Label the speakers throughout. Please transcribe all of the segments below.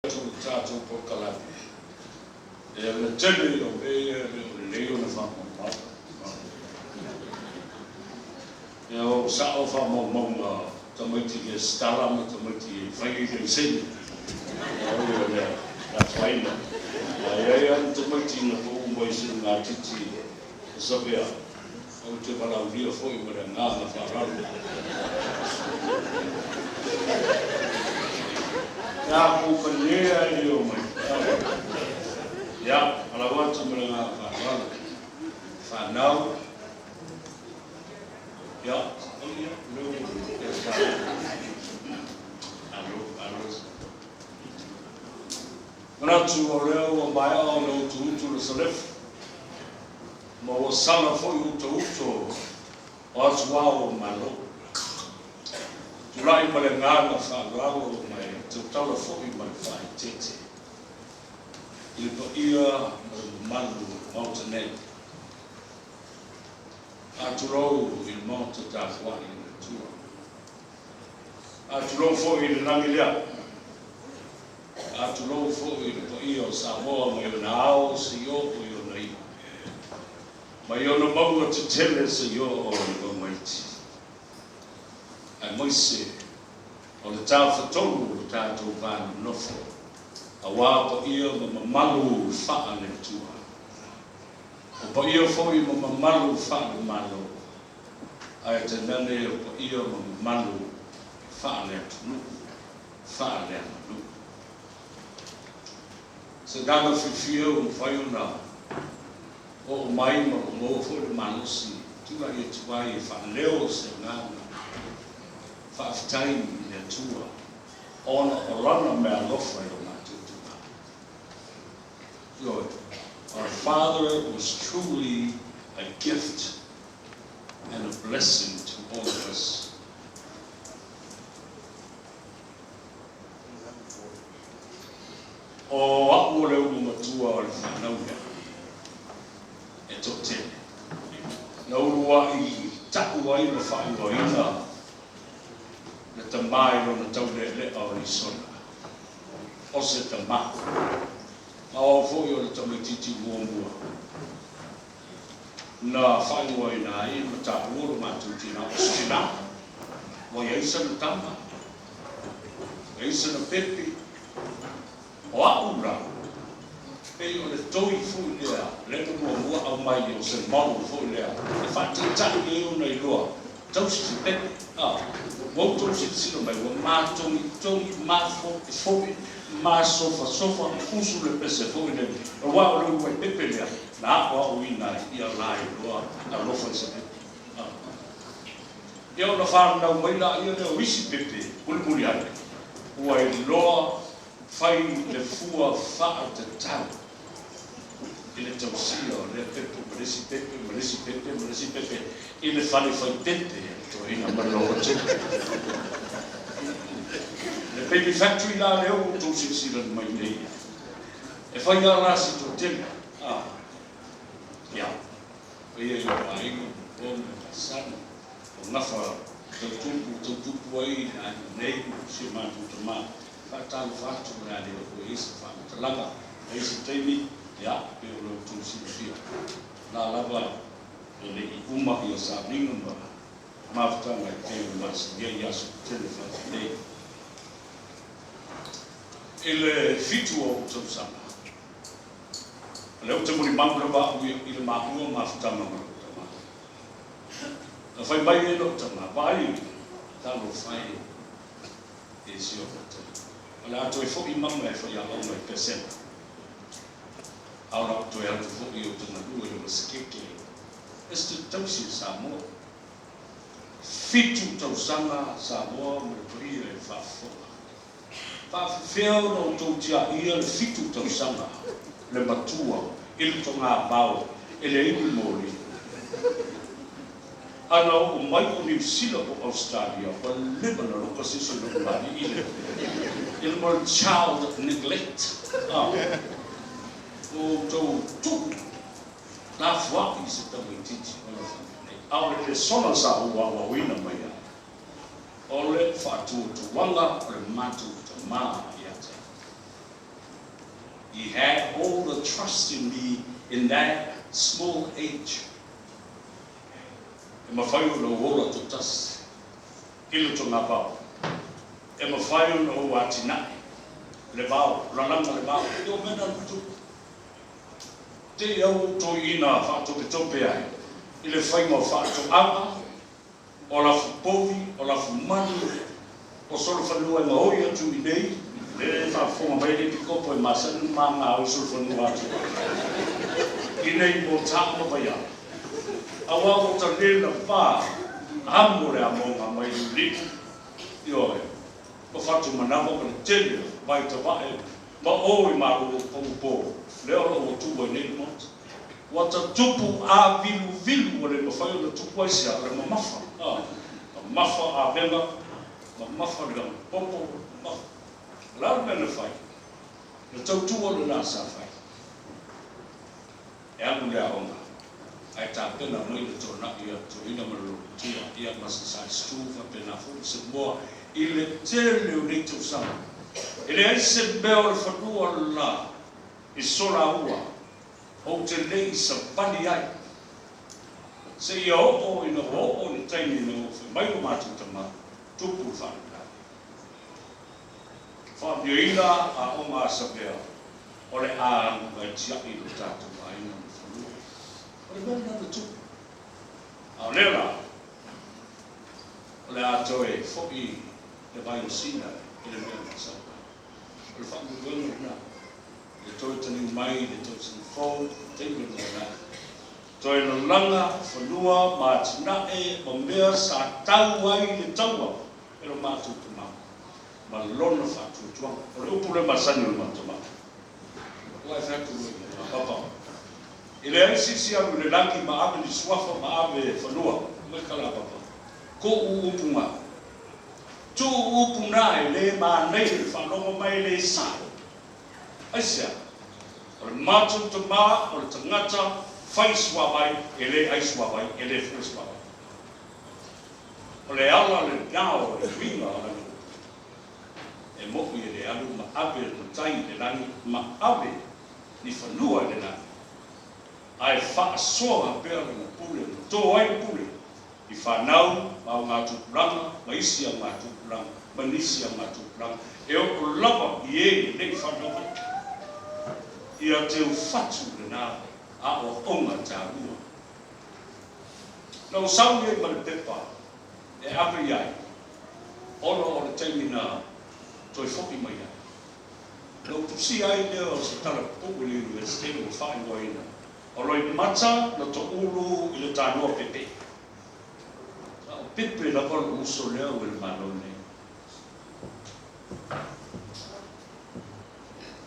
Speaker 1: atu i le tatou polokalame, ia o le tele o mea ia e le o lelei ona faamaumau. Ia o sao faamaumauga o tamaiti lesitala ma tamaiti e fai ai laisene. Ia o ia lea, le afaina. Ae i ai lava ni tamaiti na pau mai i siligatiti e Savea, ou te valaaulia foi ma le agaga faaaloalo. Ia kukanea e le omai. Ia, valaau atu ma le agaga faaaloalo. Fanau, ia, o ia, leo, ia sa. Alo, alo. Manatu o lea ua maea ona utuutu le salefu, ma ua sala foi utauto o atuao o Malo. Tulai ma le agaga faaaloalo ma e tautala foi ma le faaeteete i le paia ma le mamalu o le Maota nei. Faatulou i le Maota tapuai o le Atua. Faatulou foi i le lagi lea. Faatulou foi i le paia o Samoa mai ona ao seia oo i ona iu, mai ona mauga tetele seia oo i mauga iti, aemaise o le tafatolu o le tatou va nonofo aua paia ma mamalu faale-Atua, o paia foi ma mamalu faale-Malo, ae tainane o paia ma mamalu faale-atunuu. Faaleaganuu. Se agaga fiafia ua mafai ona oo mai ma ua maua foi le malosi e tulai atu ai e faaleo se agaga faafetai i le Atua ona o Lana meaalofa i lo matou itumalo. Ioe, our father was truly a gift and a blessing to all of us. O a'u o le ulu matua o le fanau lea e toatele. Na ulua'i ta'u ai ma faaigoaina le tamā i lona taulealea o Lisona, o se tamā. Ma o au foi o le tamaitiiti muamua na faaigoaina ai ma taua lo matou tina o se tina. Ua i ai sana tama, ua i ai sana pepe. O a'u la, pei o le toi foi lea, lea na muamua aumai o se model foi lea e faataitai ai ona iloa tausi se pepe. A, ua outou silasila mai ua matogitogi, mafoefoe, masofasofa, usu le pese foi lele, aua o le uluai pepe lea na aoaoina ai ia la iloa alofa i se pepe. A, ia ona fanau mai laia lea o isi pepe mulimuli ane, ua iloa fai le fua faatatau i le tausia o lea pepe ma le isi pepe ma le isi pepe ma le isi pepe i le fale fai pepe a le toeaina ma le logotele. Le baby factory la lea ua outou silasila mai nei e fai lava la si toatele. Ah, ia, paia i lou aiga, o Uo ma Masani, o Gafa tautupu, tautupu ai le aiga nei ma si o matou tama. Faatalofa atu o le a le oo i ai se faamatalaga i se taimi, ia, pei o lo outou silafia, la lava e le i uma ia sauniga ma mafutaga e pei ona masani ai i aso tetele faapenei. I le 7 o ou tausaga, o lea ou te molimau lava au i le maua mafutaga ma lou tama. Na fai mai ai lou tama, Vaai, talofa e e si ou atalii. O le a toe foi mama e faiaoga i Pesela. A o lau toe atu foi ou te galue i le Uesekete Esetete Tausi a Samoa. 7 tausaga Samoa ma le paia i le faafofoga. Faafefea ona outou tiaia le 7 tausaga le matua i le togamao e leai ni moli? Ana oo mai o Niu Sila po o Ausetalia ua leva ona loka se isi o lou malii lea i le mo le child neglect a ua outou tuu lafoai i se tamaitiiti ona faapenei. A o le lesona sa ou aoaoina mai ai o le faatuatuaga o le matou tama ia te au. He had all the trust in me in that small age. E mafai ona ou ola toatasi i le togavao. E mafai ona ou atinae le vao, lalaga le vao. Ia o mea na na tupu. Te i au ou toeaiina faatopetope ai i le faiga o faatoaga, o lafu povi, o lafu manu, o solofanua e gaoi atu i inei, lea e faafofoga mai le Epikopo e masani ona ma gaoi solofanua atu i inei mo Taa ma Vaiala. Aua ua ta le lava amo le amoga mai Liuliu, ioe, ma Fatumanawa ma le tele o Vaitavae ma o i Malo o Pagupo, lea o lo o ua tu ai nei le Maota. Ua ta tupu āviluvilu ua le mafai ona tupu ai se a, o le mamafa, a, mamafa avega, mamafa le popo, mamafa. O le a le mea na fai? O le tautua lena sa fai. E alu le aoga, ae tapena mai le toanai a le toeaina ma le logotia, ia ma se size 2 faapena foi se moa i le tele o nei tausaga. E leai se mea o le fanua la i solaua ou te le i savali ai seia oo ina ua oo i le taimi ina ua fai mai lo matou tama, tupu le faalavelave. Faamanuiaina aoga a Savea o le a alu ae tiai lo tatou aiga ma fanua. O le mea lena na tupu. A o lea la, o le a toe foi le vai o Sina i le mea na sau ai. O le faamoemoega lena, le toe taliu mai i le tausaga fou, le taimi o le lumanai. Toe lalaga fanua ma atinae ma mea sa tau ai le taua e lo matou tama ma lona faatuatuaga. O le upu lea masani o le matou tama. Ua e fai atu loa i ai, Papa, e leai se isi alu i le lagi ma ave ni suafa ma ave fanua. Mai tala a Papa, Tuu upu na. Tuu upu na e le manaia i le faalogo ma e le sao. Aisea? O le matou tama o le tagata fai suavai e le ai suavai, e le fua suavai. O le ala lena o le uiga o lana upu. E moʻi e le alu ma ave le matai i le lagi ma ave ni fanua i le lagi, ae faasoa pea lana pule ma to ai le pule i fanau ma augatupulaga ma isi augatupulaga ma nisi augatupulaga e oo lava i e e le i fanau mai. Ia teufatu lena aoaoga taua. Na ou sau i ai ma le pepa e ave i ai ona o le taimi na toe foʻi mai ai. Na ou tusia ai lea o se tala pupuu i le Iunivesite ua faaigoaina o Loimata na Toulu i le Tanoa Pepe. A o Pepe lava lou uso lea ua i le Malo nei.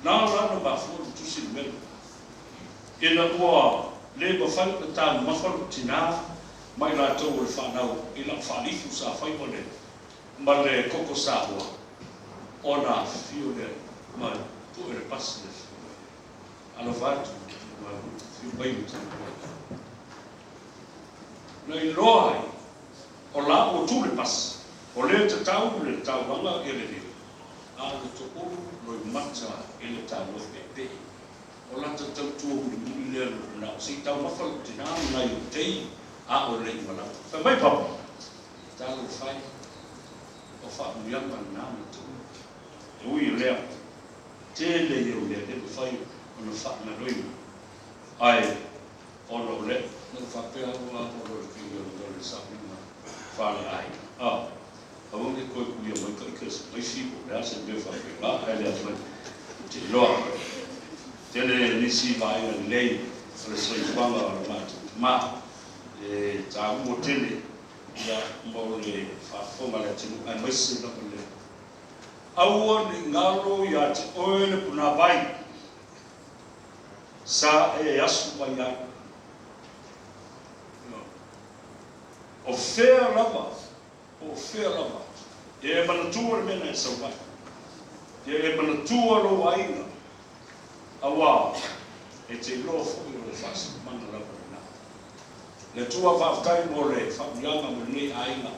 Speaker 1: Na ala ona mafua lou tusi i le mea lea, ina ua le mafai ona taumamafa lou tinā ma i latou o le fanau i lau faalifu sa fai ma le ma le koko Samoa, ona afifio lea ma pue le pasi le afio mai. Alofa atu ma afio mai ma taumamafa. Na iloa ai o la ua tu le pasi, o lea tatau le taulaga ia lelei, a o le toulu loimata i le taua peepee. O lata tautua mulimuli lea na ou manao se i taumafa lou tinā ma nai ou tei a o le i malaga. Fai mai Papa, Talofa e, o faamanuiaga lena na tuua. E ui o lea, tele ia o mea le mafai ona faagaloina, ae ona o lea, na ou faapea au a o le faiga o le sauniga faleaiga, a, aua ne i toe kuia mai ka ika se maisi po o le a se mea faapena, ae le afai ou te iloa. Tele nisi vaega lelei o le soifuaga o le matou tama, e taua tele ia mo le faafofoga a le atunuu aemaise lava le Aua ne i galo ia te oe le punavai sa e asu mai ai. O fea lava, po o fea lava, ia e manatua le mea na e sau ai. Ia e manatua lou aiga, aua e te iloa foi o le faasilamaga lava lena. Le Atua faafetai mo le faamanuiaga mo lenei aiga,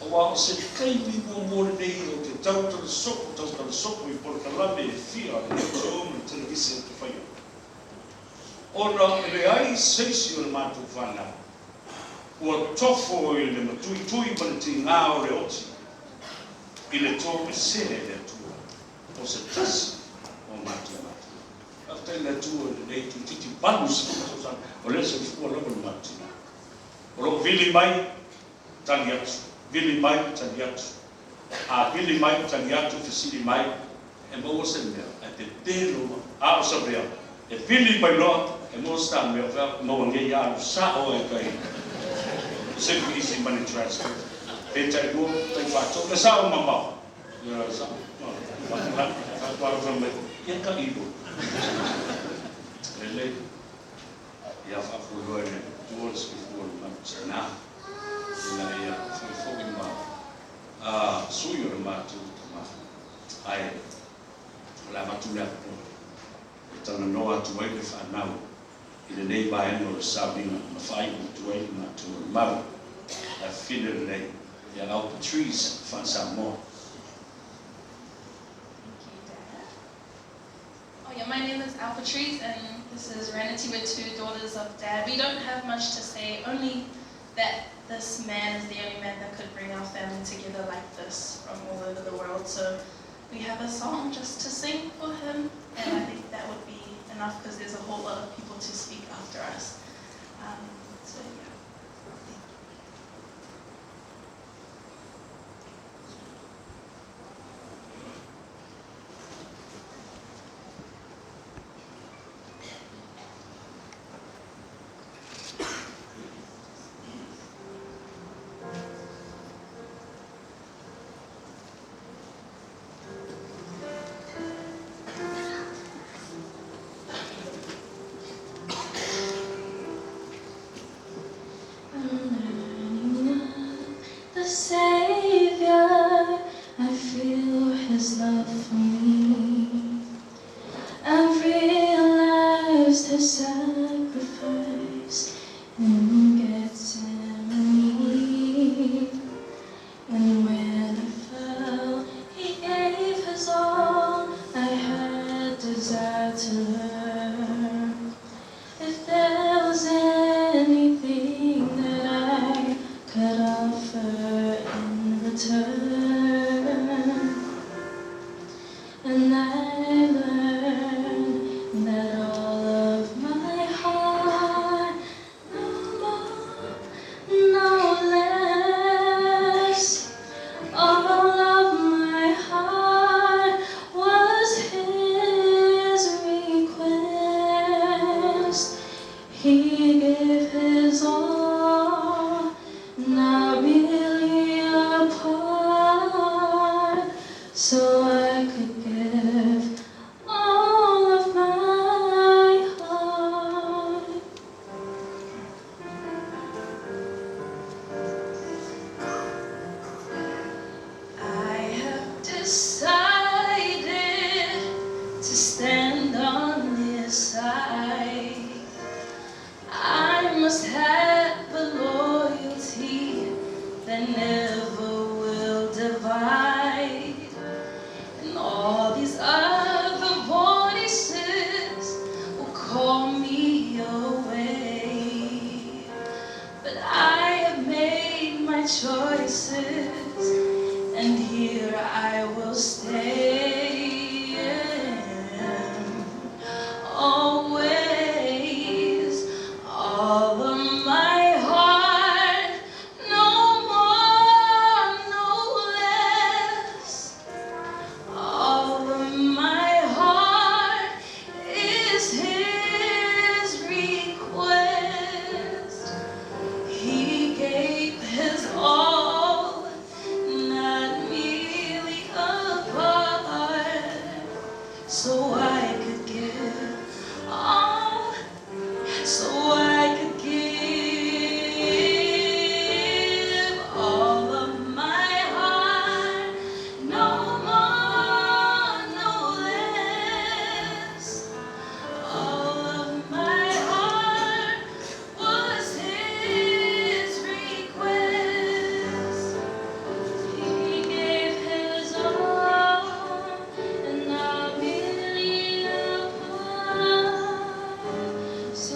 Speaker 1: aua o se taimi muamua lenei ou te tautala soo, tautala soo i polokalame e fia a le radio ma le televise. Ona e leai se isi o le matou fanau ua tofo i le matuitui ma le tigā o le oti i le toesea e le Atua o se tasi o matou matua. Faafetai i le Atua i lenei toeitiiti 80 tausaga o lea e soifua lava le matou tina. O lo o vili mai, tali atu, vili mai, tali atu. A vili mai, tali atu, fesili mai, e maua se mea, ae pepelo, a o Savea, e vili mai loa, e maua se ta mea, e maua nei alu sao e kai. Simple easy money transfer. Pe tai lua, tai fātolu, e sao mamao. Ia, sao. Faatuala mai, ia ka ilo. Lelei. Ia faafualoa e le Atua le soifua o le matou tina. Ina ia fo'ifo'i ma sui o le matou tama. Ae o le avatu le avanoa e talanoa atu ai le fanau i lenei vaega o le sauniga ma faaiu atu ai le matou molimau. Afifine lelei ia Al Patrice faa-Samoa.
Speaker 2: Thank you, Dad. Oh yeah, my name is Al Patrice, and this is Reneti. We're two daughters of Dad. We don't have much to say, only that this man is the only man that could bring our family together like this from all over the world. So we have a song just to sing for him, and I think that would be enough because there's a whole lot of people to speak after us. So yeah. Thank you. I'm learning of the Savior. I feel His love for me. I've realized His sacrifice in Gethsemane. And when I fell, He gave His all. I had desire to learn. If there was anything that I could offer in return. And I learned that all of my heart, no more, no less, all of my heart was His request. He gave His all, not merely a part, so I could give all of my heart. I have decided to stand on His side. I must have a loyalty that never will divide. And all these other voices will call me away. But I have made my choices, and here I will stay. Always, all of my heart, no more, no less. All of my heart is His request. He gave His all, not merely a part, so I could give all, so I could give all of my heart, no more, no less. All of my heart was His request. He gave His all, and not merely a part, so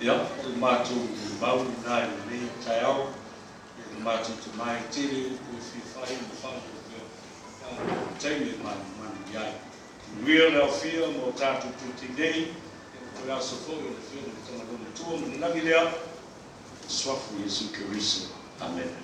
Speaker 1: Ia, o le matou mau lena i lenei taeao, i le matou tama e tele upu e fia fai ma faaleo pea, a o le taimi e manumanu i ai. Manuia le aofia ma o tatou toe tinei, ia ma toe aso foi o le Afioga i le Tagaloa Matua ma le lagi lea, i le Suafa o Iesu Keriso. Amene.